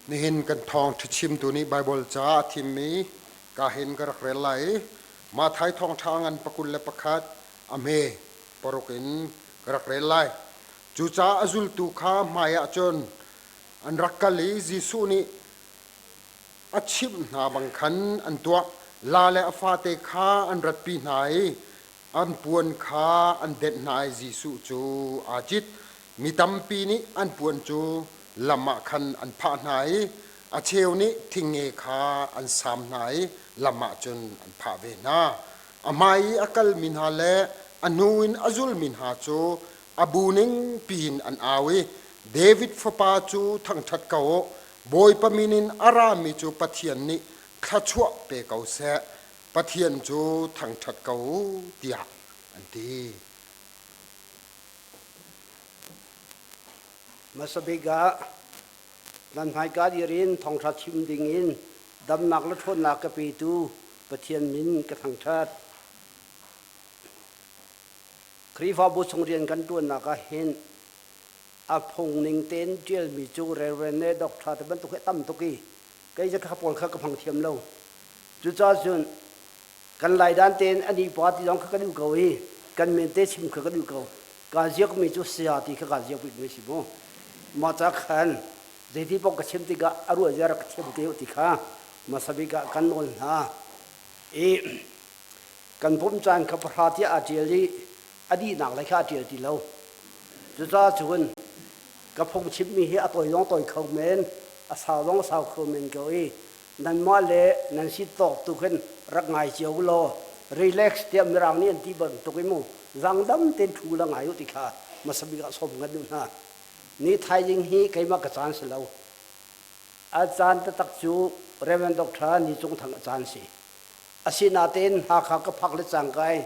Nihin kan thawngṭha chimtu nih Baibal ca a thimmi ka hin ka rak rel lai i Matthai thawngṭha ngan 21 a hme paruk in ka rak rel lai. Cucaah a zultu kha hmaiah cun an rak kal i Jesuh nih a chimh hna bang khan an tuah. La le a fate kha an ratpi hna i an puan kha an denh hna i Jesuh cu aa cit. Mi tampi nih an puan cu lam ah khan an phah hna i a cheu nih thingnge kha an saam hna i lam ah cun an phah ve hna. A hmai i a kalmi hna le a hnu in a zulmi hna cu a bu ning piin an au i David fapa cu thangṭhat ko u! Bawipa min in a rami cu Pathian nih thluachuah pe ko seh! Pathian cu thangṭhat ko u tiah an ti. Hmasa bik ah nan hmaika dir in thawngṭha chim dingin damnak le ṭhawnnak ka petu Pathian min ka thangṭhat. Khrihfabu chung rian kan ṭuannak ah hin a phung ning tein ṭialmi cu Reverend le Doctor te bantuk hi a tam tuk i kei cu kha pawl kha ka hmang thiam lo. Cucaah cun kan Laidan tein a ni pa ti zong kha ka duh ko i kan men te chim kha ka duh ko. Kaa ziakmi cu saya ti kha kaa ziak bikmi si mu. Mah ca khan zeiti paoh ka chim tikah a ruah zia rak ka thiam te u ti kha hmasa bik ah kan nawl hna. I kan pumh caan kha pahra tiah aa ṭial i a dihnak lei kha a ṭial ti lo. Cucaah cun ka phungchimmi hi a tawi zong tawi kho men, a sau zong a sau kho men ko i nanmah le nan si tawk tu khin rak ngai cio u law relax tiah mirang nih an ti bantuk i mu zangdam tein ṭhu la ngai u ti kha hmasa bik ah sawm kan duh hna. Ni thaizing hi keimah ka caan si lo. A caan taktak cu Reverend Dr. Ni Cung Thang a caan si. Asinain Hakha ka phak le cangka i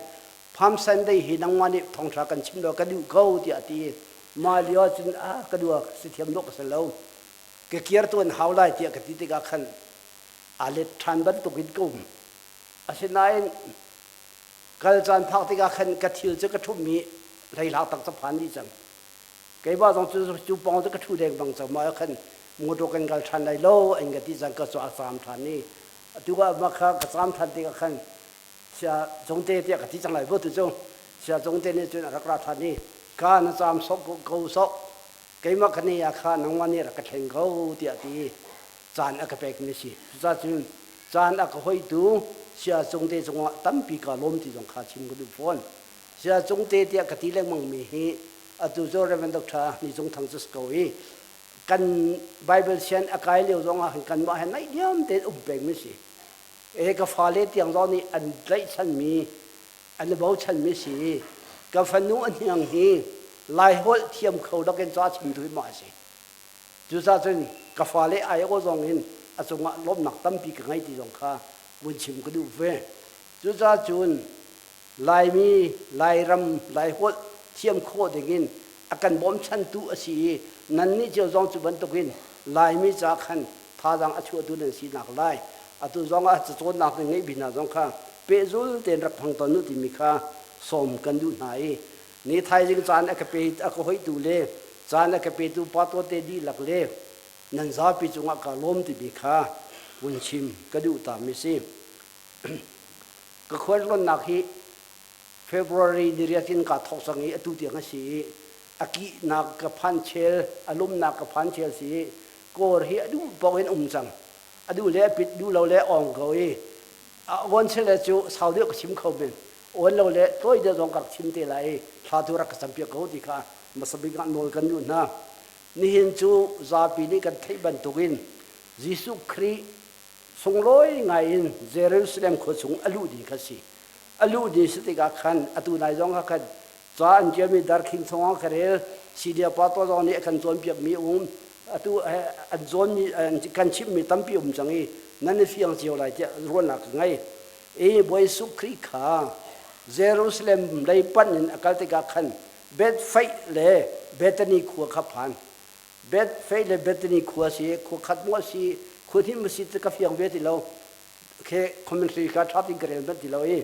Palm Sunday hi nangmah nih thawngṭha kan chim law ka duh ko tiah a ti. Mah lio ahcun ah ka duh si thiam dawh ka si lo. Ka kir tuan hau lai tiah ka ti tikah khan aa let ṭhan bantukin ka um. Asinain kal caan phak tikah khan ka thil cu ka ṭhumhmi hleihlak tak cu phan dih cang. Keimah zong cu cu pawng cu ka ṭhu deng bang cang. Mah ah khan motor kan kal ṭhan lai lo an ka ti cang ka cu a caam ṭhan i atu ah mah kha ka caam ṭhan tikah khan sia cungte tiah ka ti cang lai tu cu sia cungte nih cun a rak ra ṭhan i ka na caam sawh ko sawh keimah ka ne ah kha nangmah nih rak ka thleng ko tiah ti caan a ka pek mi si cucaah cun caan a ka hoitu sia cungte cungah tampi ka lawm ti zong kha chim ka duh fawn sia cungte tiah ka ti lengmang mi hi atu cu Reverend Dr. Ni Cung Thang cu si ko i kan Bible sian a kai lio zong ah khan kanmah he naih diam tein um peng mi si e ka fale tiang zong nih an tlaihchanmi an i bochanmi si ka fanu a hniang hi Laiholh thiam kho lakin ca chim tu hi mah a si cucaah cun ka fale ai aw zong in a cungah lawmhnak tampi ka ngei ti zong kha vun chim ka duh ve cucaah cun Laimi, Lairam, Laiholh thiam khawh dingin a kan bawmchantu a si i nannih cio zong cu bantukin Laimi ca khan thazaang a chuahtu nan sinak lai. Atu zong ah cacawnnak nan ngeih bik hna zong kha pehzul tein rak hmang tawn u timi kha sawm kan duh hna i ni thaizing caan a ka pe a ka hoihtu le caan a ka petu pa tawte dihlak le nan zapi cungah ka lawm timi kha vun chim ka duh ta mi si. Ka khualtlawnnak hi February ni riat in kaa thawk cang i atu tiang a si i a kihnak ka phan chel, a lumnak ka phan chel si i kawr hi a duh paoh in um cang. A duh le a pit, duh lo le a ong ko i a awn chel le cu sau deuh ka chim kho men. Awn lo le tawi deuh zong ka rak chim te lai i thla tu rak ka campiak ko ti kha hmasa bik ah nawl kan duh hna. Nihin cu zapi nih kan theih bantukin Jesuh Khrih sunglawi ngai in Jerusalem khua chung a luh ding kha si. A luh ding si tikah khan atu nai zong ah khan ca an ṭialmi darkhing chungah ka rel Sidia pa to zong nih a kan cawnpiakmi um atu an cawnmi kan chimhmi tampi um cang i nan i fiang cio lai tiah ruahnak ka ngei. I Bawi Jesuh Khrih kha Jerusalem lei panh in a kal tikah khan Bethphage le Bethany khua kha phan. Bethphage le Bethany khua si khua khat maw si khua hnih maw si ti ka fiang ve ti lo khe commentary kha ṭha tein ka rel manh ti lo i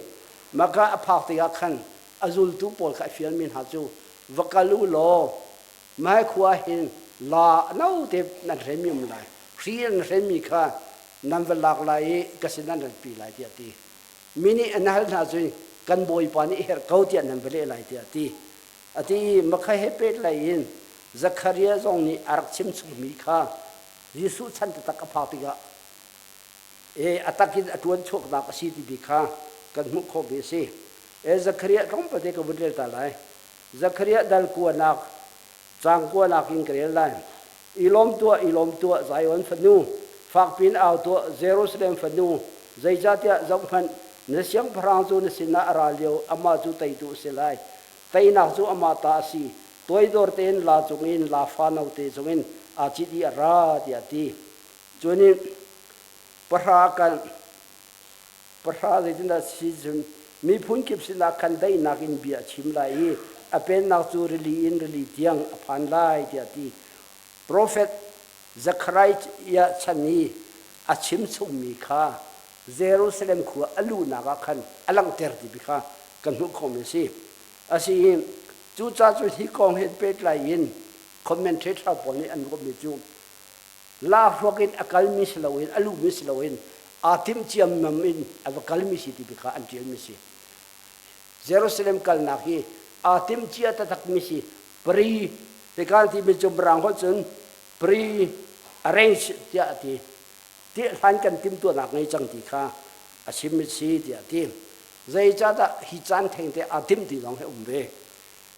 maka a phak tikah khan a zultu pawl kha a fialmi hna cu va kal u law mai khua hin la no te nan hremi um lai Hri an hrenmi kha nan va lak lai i ka sin an ratpi lai tiah a ti. Mi nih an hal hna cu kan bawipa nih herh ko tiah nan va leh lai tiah a ti. A ti i makha he pehtlai in Zekhariah zong nih a rak chimchungmi kha Jesuh chan taktak a phak tikah e a tak in a ṭuan chuaknak a si timi kha kan hmuh khawhmi a si. E Zekhariah tlawmpal te ka vun rel ta lai. Zekhariah dal kuanak caang kuanak in ka rel lai. I lawm tuah, i lawm tuah, Zion fanu, fakpi in au tuah, Jerusalem fanu, zeicahtiah zohhmanh, na siangpahrang cu na sinah a ra lio, amah cu teitu a si lai. Teinak cu amah ta a si, toidor tein laa cungin, laafa note cungin aa cit i a ra, tiah a ti. Cun in pahra kan pahra zeitindah si cun miphun kip sinah khan daihnak in bia a chim lai i a pennak cu rili in rili tiang a phan lai tiah a ti. Profet Zekhariah chan i a chimchungmi kha Jerusalem khua a luhnak ah khan a langhter timi kha kan hmuh khawhmi a si. A si i cucaah cun hi kong he pehtlai in commentator pawl nih an ruahmi cu Lakhruak in a kalmi si loin a luhmi si loin aa timh ciammam in a va kalmi si ti kha an ṭialmi si. Jerusalem kalnak hi aa timh cia taktakmi si. Pre hika timi cu Mirang holh cun pre arrange tiah a ti. Ti hlan kan timhtuahnak ngei cang ti kha a chimmi si tiah a ti. Zeicahdah hi caan thengte aa timh ti zong hi um ve.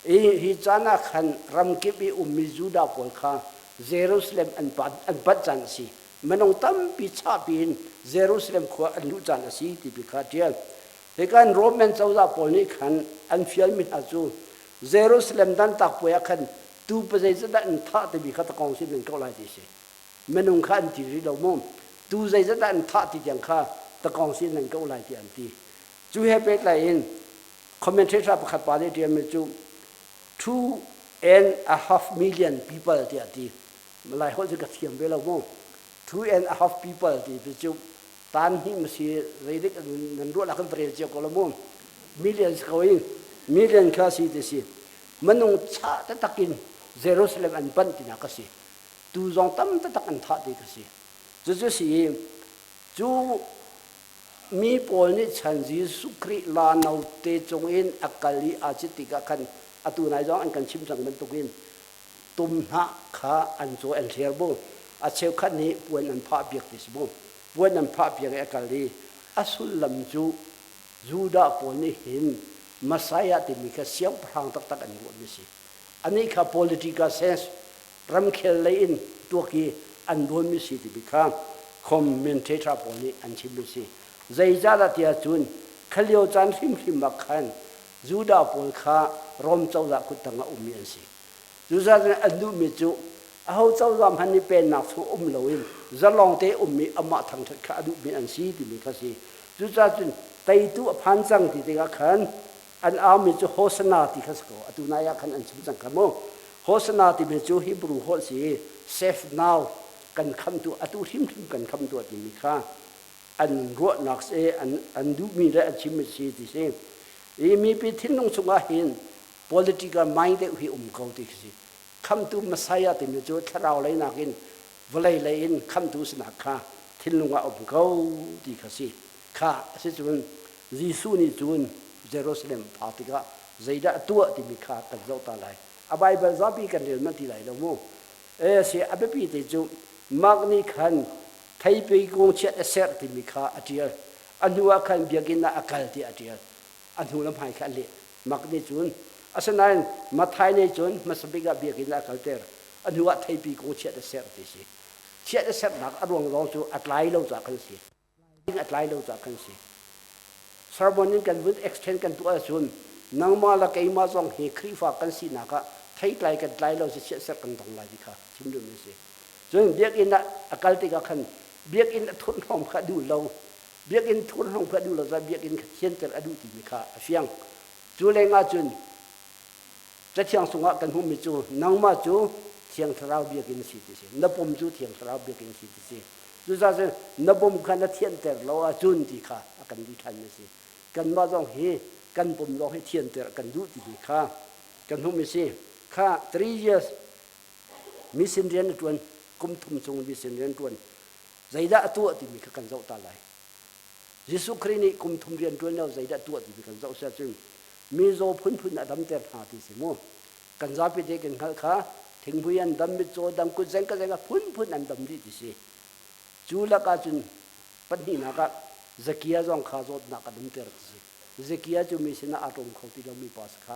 I hi caan ah khan ramkip i ummi Judah pawl kha Jerusalem an panh caan a si. Minung tampi chahpi in Jerusalem khua an luh caan a si timi kha a ṭial. Hikan Roman cozah pawl nih khan an fialmi hna cu Jerusalem dantak puai ah khan tuu pazeizat dah an thah timi kha takawng sin nan kawh lai ti a si. Minung kha an ti rih lo maw? Tuu zeizat dah an thah ti tiang kha takawng sin nan kawh lai tiah an ti. Cu he pehtlai in commentator pakhat pa nih ṭialmi cu 2.5 million people tiah a ti. Malay holh cu ka thiam ve lo mu. 2.5 people ti cu tan hnih ma si zeidik nan ruah lah kan va rel cio ko lo mu. Millions ko in million kha si ti si. Minung chah taktak in Jerusalem an panh tinak ka si. Tu zong tam taktak an thah ti ka si. Cucu si cu Mi pawl nih chan Jesuh Khrih la note cungin a kal i aa cit tikah khan atu nai zong an kan chim cang bantukin tumhnah kha an caw an hler bu. A cheukhat nih puan an phah piak ti si bu. Puan an phah piak i a kal i a sullam cu Judah pawl nih hin Messiah timi kha siangpahrang taktak an ruahmi a si. Anih kha political sense ramkhel lei in tuak i an dawnmi si timi kha commentator pawl nih an chimmi si. Zeicahdah tiah cun khalio caan hrimhrim ah khan Judah pawl kha Rom cozah kuttang ah ummi an si. Cucaah an duhmi cu aho cozah hmanh nih pennak chung um loin zalong te ummi amah thangṭhat kha a duhmi an si timi kha si. Cucaah cun teitu a phan cang ti tikah khan an aumi cu Hosanna ti kha si ko. Atu nai ah khan an chim cang kha mu. Hosanna timi cu Hebrew holh si i save now kan khamtu atu hrimhrim kan khamtu timi kha an ruahnak si an an duhmi le an chimmi si ti si. I mipi thinlung chungah hin political mind deuh hi um ko ti khi si. Khamtu Messiah timi cu thlarau lei nakin vawlei lei in khamtu sinak kha thinlung ah um ko ti kha si. Kha a si cun Jesuh nih cun Jerusalem phak tikah zeidah a tuah timi kha kan zoh ta lai. A Baibal zapi kan rel manh ti lai lo mu. E si a biapi te cu Mark nih khan theipi kung chiat a serh timi kha a ṭial. A hnu ah khan biakinn ah a kal tiah a ṭial. A hnu le hmai kha a leh. Mark nih cun asinain Matthai nih cun hmasa bik ah biakinn ah a kalter. A hnu ah theipi kung chiat a serh ti si. Chiat a serhnak a ruang zong cu a tlai lo caah khan si. A tlai lo caah kan si. Sermon in kan vun extend kan tuah ahcun nangmah le keimah zong hi Khrihfa kan sinak ah theitlai kan tlai lo si chiatserh kan tong lai ti kha chim duhmi a si. Cun biakinn ah a kal tikah khan biakinn a thurhnawm kha a duh lo. Biakinn thurhnawm kha a duh lo caah biakinn kha thianter a duh timi kha a fiang. Cu lengah cun Cathiang chungah kan hmuhmi cu nangmah cu Thiang Thlarau biakinn si ti si. Na pum cu Thiang Thlarau biakinn si ti si. Cucaah cun na pum kha na thianter lo ahcun ti kha a kan ti ṭhanmi a si. Kanmah zong hi kan pum zong hi thianter kan duh timi kha kan hmuhmi si. Kha 3 years mission rian a ṭuan. Kum thum chung mission rianṭuan zeidah a tuah timi kha kan zoh ta lai. Jesuh Khrih nih kum thum rianṭuan lio zeidah tuah timi kan zoh si ahcun mizaw phunphun a damter hna ti si mu. Kan zapi te kan hngalh kha thinghmui an dam, mitcaw dam, kutzeng ka zeng a phunphun an dam dih ti si. Cu lakah cun pahnihnak ah Zakia zong kha zawtnak a damter ti si. Zakia cu mi sinah aa ṭawm kho ti lomi pa si kha.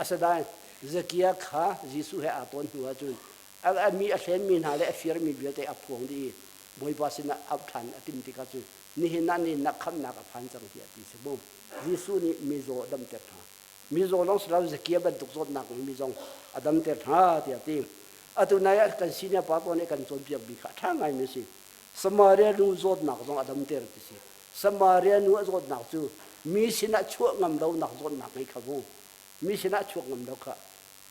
Asinain Zakia kha Jesuh he aa tawn hnu ahcun a mi a hlenmi hna le a firmi vialte a phuang dih i Bawipa sinah auh ṭhan a timh tikah cun nihin ah ni na khamhnak a phan cang tiah ti si mu. Jesuh nih mizaw a damter hna. Mizaw lawng si lo Zakia bantuk zawtnak ngeimi zong a damter hna tiah a ti. Atu nai ah kan senior pa pawl nih kan cawnpiakmi kha a ṭha ngaimi a si. Samaria nu zawtnak zong a damter ti si. Samaria nu a zawtnak cu mi sinah chuah ngam lonak zawtnak ngei kha mu. Mi sinah chuak ngam lo kha.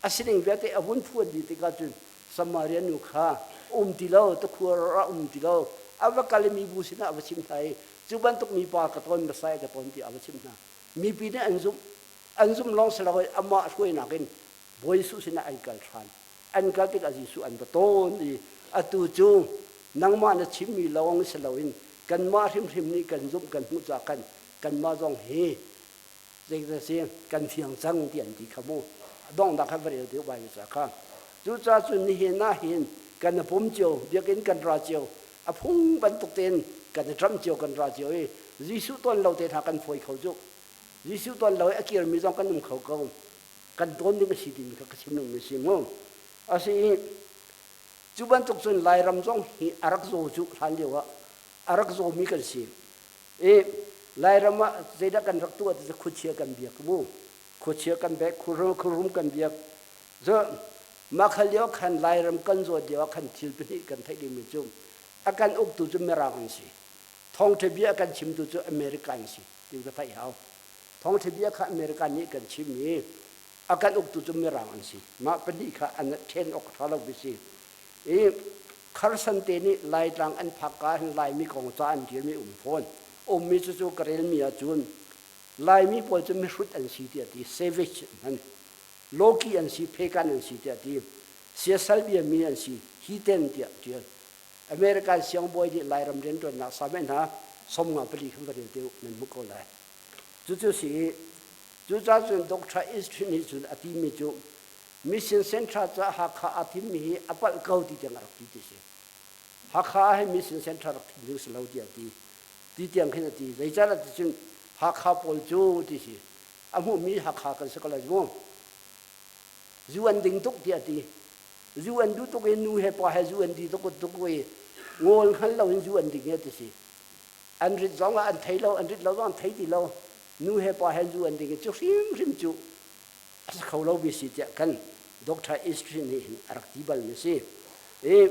A sining vialte a vun phuan dih tikah cun Samaria nu kha um ti lo, tukhuar ah um ti lo. A va kal i mibu sinah a va chim hna i cu bantuk mipa ka tawn, Messiah ka tawn tiah a va chimh hna. Mipi nih an zumh. An zumh lawng si loin amah hruainak in Bawi Jesuh sinah an kal ṭhan. An kal tikah Jesuh an va tawn i atu cu nangmah na chimmi lawng si loin kanmah hrimhrim nih kan zumh kan hmuh caah khan kanmah zong hi zeidah si kan fiang cang ti an ti kha mu. Donghnak kha va rel deuh Baibal ca kha. Cucaah cun nihin ah hin kan i pum cio, biakinn kan ra cio, a phung bantuk tein kan i ṭamh cio kan ra cio i Jesuh ton lo te hna kan fawi kho cu. Jesuh ton lo i a kirmi zong kan um kho ko. Kan tawn ding a si timi kha ka chim duhmi a si mu. A si i cu bantuk cun Lairam zong hi a rak zaw cu hlan lio ah a rak zawmi kan si. I Lairam ah zeidah kan rak tuah ti cu khuachia kan biak mu. Khuachia kan bek, khuarum kan biak. Cu mah kha lio khan Lairam kan zawt lio ah khan thil pahnih kan theih dingmi cu a kan uktu cu Mirang an si. Thawngṭha bia a kan chimtu cu America an si ti ka theih hau. Thawngṭha bia kha America nih kan chim i a kan uktu cu Mirang an si. Mah pahnih kha an ṭhen awk ṭha lo bi si. I Carson te nih Laitlang an phak ka hin Laimi kong ca an ṭialmi um fawn. Ummi cucu ka relmi ahcun Laimi pawl cu mihrut an si tiah ti savage an Loki an si, pagan an si tiah ti. Siasal biami an si, heathen tiah ṭial. American siangbawi nih Lairam rianṭuannak samen hna 54 khan va rel te u, nan hmuh ko lai. Cucu si i, cucaah cun Dr. East nih cun a timi cu Mission Central caah Hakha aa thimmi hi a palh ko ti tiang a rak ti ti si. Hakha ah hin Mission Central rak thim ding si lo tiah a ti. Ti tiang khin a ti. Zeicahdah ti cun Hakha pawl cu ti si. A hmuhmi Hakha kan si ko lai mu. Zu an ding tuk tiah a ti. Zu an duh tuk i nu he pa he zu an di tuk tuk i ngawl hngal lo in zu an ding ti si. An rit zong ah an thei lo, an rit lo zong an thei ti lo. Nu he pa he zu an ding i cu hrimhrim cu a si kho lo mi si tiah kan Dr. Eastry nih hin a rak ti bal mi si. I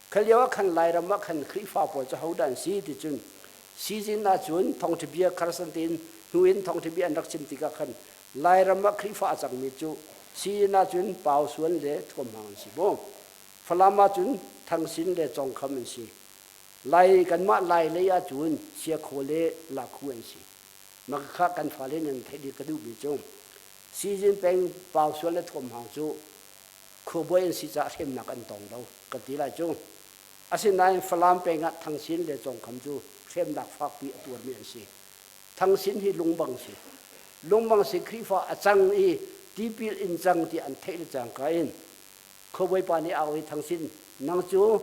kha lio ah khan Lairam ah khan Khrihfa pawl cu hodah an si ti cun season ah cun thawngṭha bia kharsan tein hnu in thawngṭha bia an rak chim tikah khan Lairam ah Khrihfa a cangmi cu season ah cun Pau Suan le Thuam Hang an si mu. Falam ah cun Thang Sin le Cong Kham an si. Lai kanmah Lai lei ah cun Siakhaw le Lakhu an si. Mah kha kan fale nan theih dih ka duhmi cu Sizin peng Pau Suan le Thuam Hang cu khuabawi an si caah hremnak an tong lo kan ti lai cu. Asinain Falam peng ah Thang Sin le Cong Kham cu hremnak fakpi a tuarmi an si. Thang Sin hi lungbang si. Lungbang si Khrihfa a cang i tipil in cang ti an theih le cangka in khuabawi pa nih au i Thang Sin nang cu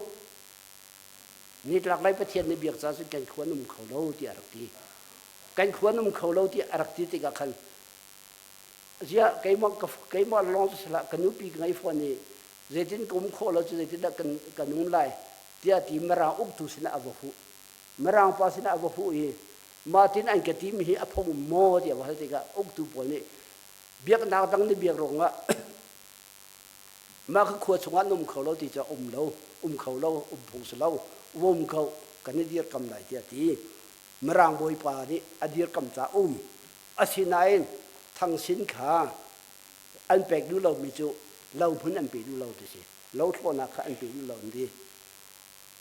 nitlak lei Pathian nih biak ca cun kan khua an um kho lo tiah a rak ti. Kan khua an um kho lo tiah a rak ti tikah khan ziah keimah keimah lawng cu sihlah ka nupi ka ngei fawn i zeitin ka um khawh lo cu zeitindah kan kan um lai tiah ti Mirang uktu sinah a va huh. Mirang pa sinah a va huh i mah tin an ka timi hi a phung maw tiah va hal tikah uktu pawl nih biaknak dang nih biak ruangah mah kha khua chungah na um kho lo ti cu um lo um kho lo um phung si lo um kho kan i dirkam lai tiah ti Mirang bawipa nih a dirkam ca um asinain Thang Sin kha an pek duh lomi cu lo hmun an pe duh lo ti si lo thlawhnak kha an pe duh lo an ti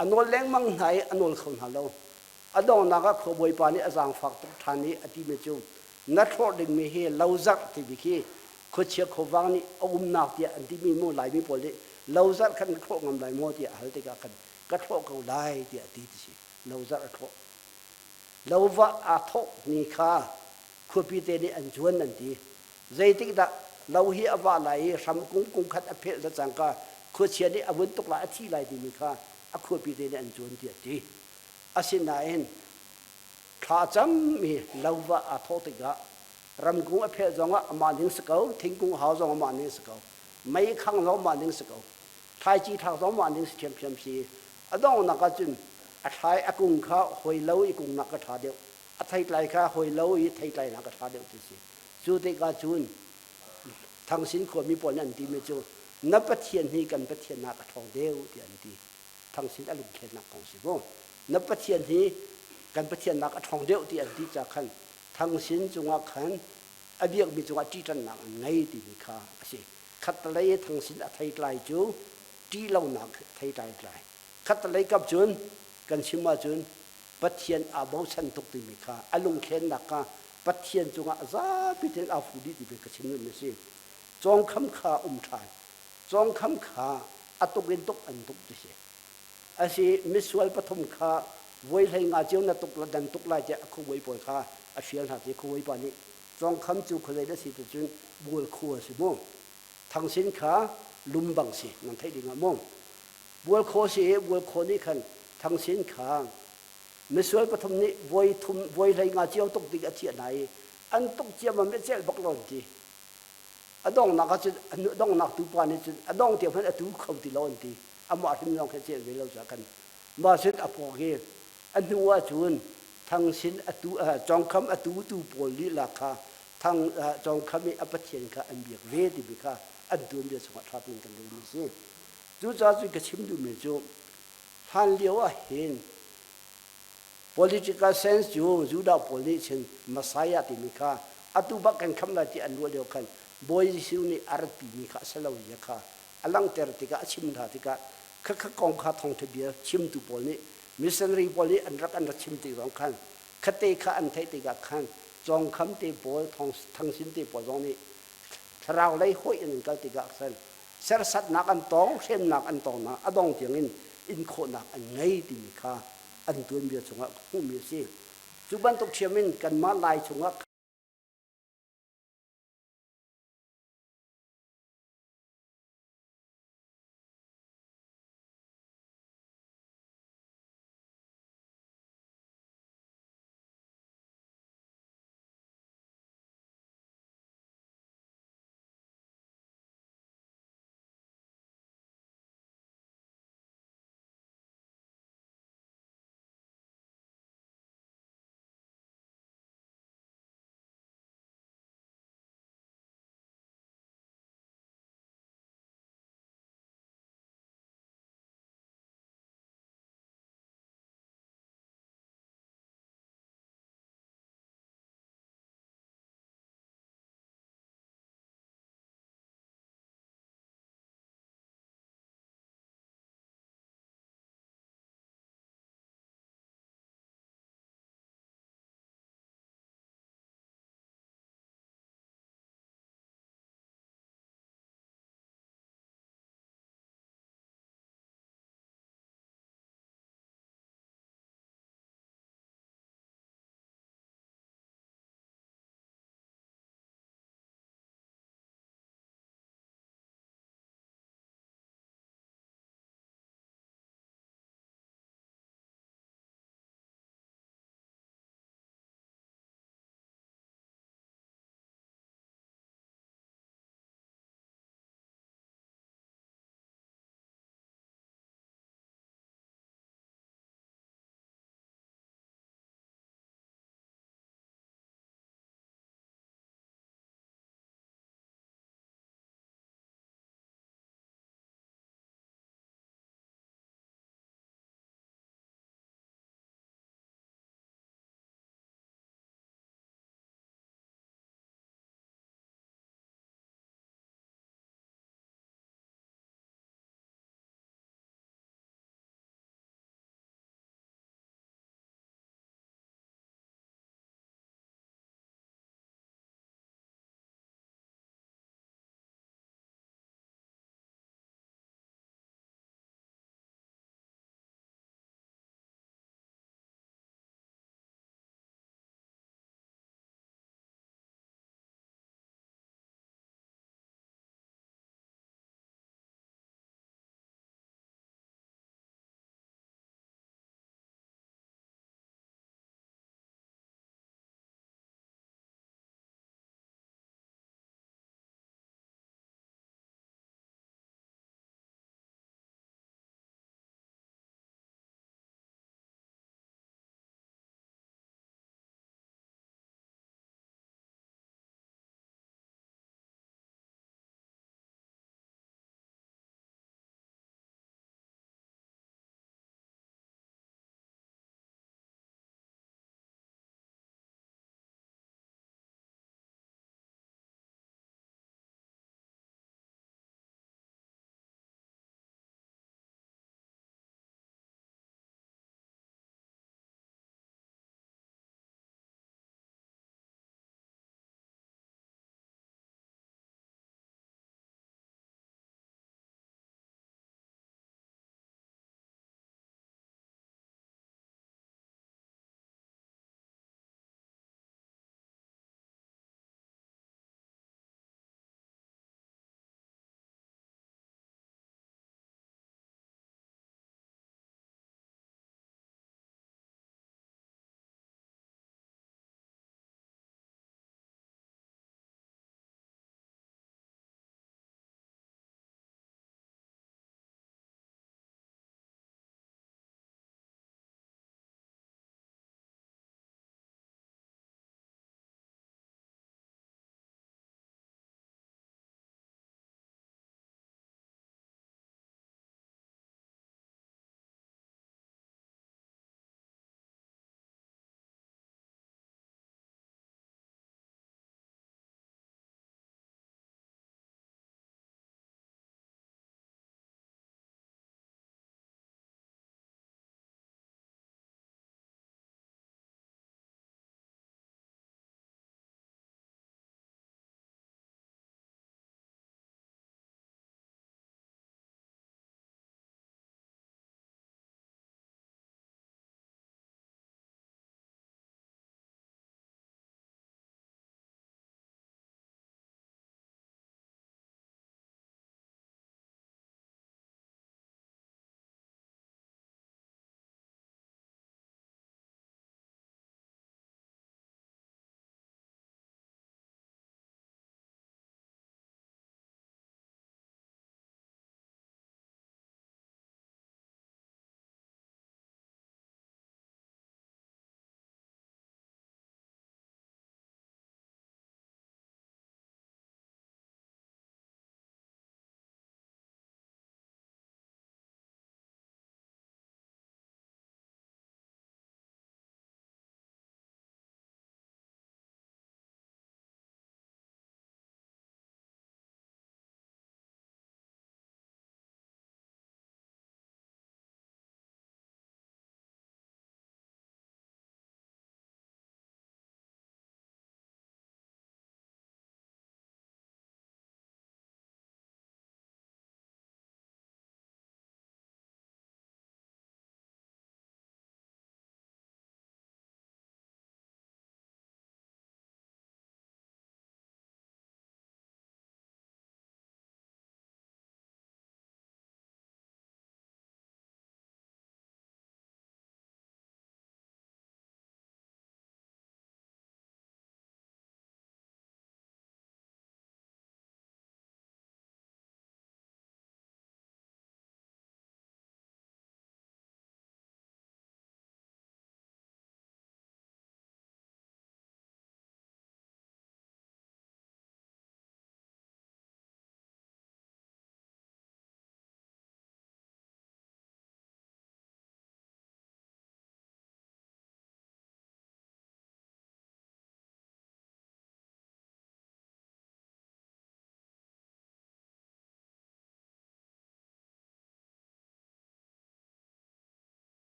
a nawl lengmang hna i a nawl kho hna lo a donghnak ah khuabawipa nih a zaangfak tuk ṭhan i a timi cu na thlawh dingmi hi lo zarh timi khi khuachia khuavang nih a umnak tiah an timi mu Laimi pawl nih. Lo zarh khan na thlawh ngam lai maw tiah a hal tikah khan ka thlawh ko lai tiah a ti ti si. Lo zarh a thlawh. Lo va aa thawh ni kha khuapi te nih an zuan an ti. Zeitik dah lo hi a vah lai i hram kung kung khat a phelh da cangka khuachia nih a vun tuk lai a thi lai timi kha a khuapi te nih an zuan tiah ti. Asinain thla cammi lo va aa thawh tikah ramkung a phelh zongah amah ning si ko, thingkung hau zong amah ning si ko, mei khang zong amah ning si ko, thlaici thlak zong amah ning si ṭhiamṭhiam si. A donghnak ahcun a thlai a kung kha hoi lo i kung nak ka ṭha deuh, a theitlai kha hoi lo i theitlai nak ka ṭha deuh ti si. Cu tikah cun Thangsin khuami pawl nih an timi cu na Pathian hi kan Pathian nak a ṭhawng deuh tiah an ti. Thangsin a lungthlennak kong si mu. Na Pathian hi kan Pathian nak a ṭhawng deuh ti an ti ca khan Thangsin cungah khan a biakmi cungah ṭihṭannak an ngei timi kha a si. Khattelei i Thangsin a theitlai cu ṭih lonak theitlai tlai. Khattelei kap cun kan chim ahcun Pathian aa bochan tuk timi kha a lungthlennak kha Pathian cungah zapi tein aa fu dih ti ka chim duhmi a si. Cawngkham kha um ṭhan. Cawngkham kha a tuk in tuk an tuk ti si. Asi misual pathum kha voi hlei nga cio na tuk dan tuk lai tiah a khuabawi pawl kha a fial hna ti khuabawi pa nih cawngkham cu khuazei dah si ti cun bual khu a si mu. Thangsin kha lumbang si nan theih ding ah mu. Bual khaw si i bual khaw nih khan Thangsin kha misual pathum nih voi thum voi hlei nga cio tuk ding a thiah hna i an tuk ciammam i celh bak lo an ti. A donghnak ah cun a donghnak tu pa nih cun a dong tiang hmanh a tu kho ti lo an ti. Amah hrim lawng khi a celh ve lo caah khan mah cun a pawk i a hnu ah cun Thangsin atu Cawngkham a tutu pawl lila kha Thang Cawngkham i a Pathian kha an biak ve timi kha an tuanbia chungah ṭha tein kan relmi a si. Cucaah cun ka chim duhmi cu hlan lio ah hin political sense cu Judah pawl nih cun Messiah timi kha atu bak kan khamh lai ti an ruah lio khan Bawi Jesuh nih a ratpimi kha a si lo zia kha a langhter tikah a chim hna tikah khakha kong kha thawngṭha bia chimtu pawl nih missionary pawl nih an rak an rak chim tik zong khan khate kha an theih tikah khan cawngkham te pawl thangsin te pawl zong nih thlarau lei hawih in an kal tikah khan sersatnak an tong hremnak an tong na a dong tiangin in khawhnak an ngei timi kha an tuanbia chungah hmuhmi a si. Cu bantuk ṭhiam in kanmah Lai chungah.